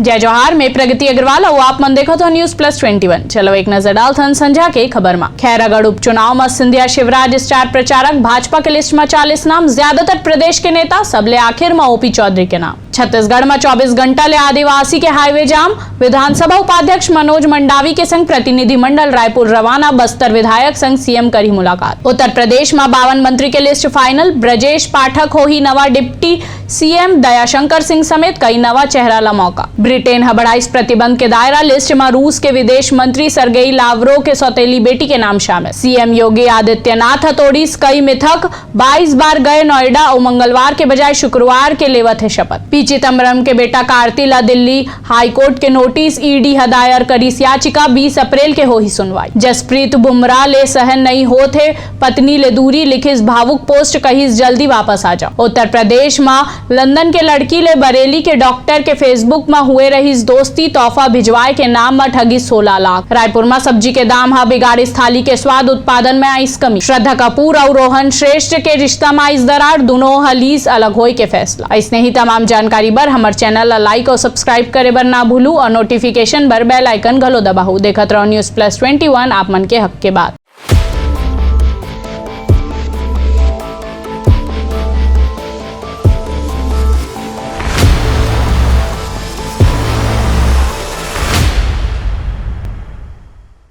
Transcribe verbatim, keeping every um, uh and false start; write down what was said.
जय जोहार, मैं प्रगति अग्रवाल अउ आप मन देखत हो News Plus Twenty One। चलो एक नजर डालथन संझा के खबर मा। खैरागढ़ उपचुनाव मा सिंधिया शिवराज स्टार प्रचारक, भाजपा के लिस्ट मा चालीस नाम, ज्यादातर प्रदेश के नेता, सबले आखिर मा ओपी चौधरी के नाम। छत्तीसगढ़ मा चौबीस घंटा ले आदिवासी के हाईवे जाम, विधानसभा उपाध्यक्ष मनोज मंडावी के संग प्रतिनिधिमंडल रायपुर रवाना, बस्तर विधायक संग सीएम करही मुलाकात। उत्तर प्रदेश मा बावन मंत्री के लिस्ट फाइनल, ब्रजेश पाठक होही नवा डिप्टी सीएम, दयाशंकर सिंह समेत कई नवा चेहरा ला मौका। ब्रिटेन ह बढ़ाइस प्रतिबंध के दायरा, लिस्ट म रूस के विदेश मंत्री सरगेई लावरोव के सौतेली बेटी के नाम शामिल। सीएम योगी आदित्यनाथ ह तोड़िस कई मिथक, बाईस बार गए नोएडा अउ मंगलवार के बजाय शुक्रवार के लेवत हे शपथ। पी चिदंबरम के बेटा कार्ति ला दिल्ली हाईकोर्ट के नोटिस, ईडी ह दायर करिस याचिका, बीस अप्रैल के होही सुनवाई। जसप्रीत बुमराह ले सहन नइ होत हे पत्नी ले दूरी, लिखिस भावुक पोस्ट, कहिस जल्दी वापस आ जाओ। उत्तर प्रदेश म लंदन के लड़की ले बरेली के डॉक्टर के Facebook म हुए रहिस दोस्ती, तोहफा भिजवाए के नाम म ठगिस सोलह लाख। रायपुर म सब्जी के दाम ह बिगाड़िस थाली के स्वाद, उत्पादन म आइस कमी। श्रद्धा कपूर अउ रोहन श्रेष्ठ के रिश्ता म आइस दरार, दुनों ह लीस अलग होए के फैसला। अइसने ही तमाम जानकारी बर हमर चैनल ला लाइक अउ सब्सक्राइब करे बर ना भूलू अउ नोटिफिकेशन बर बेल आइकन घलो दबाहू। देखत रहू News Plus Twenty One, आप मन के हक के बात।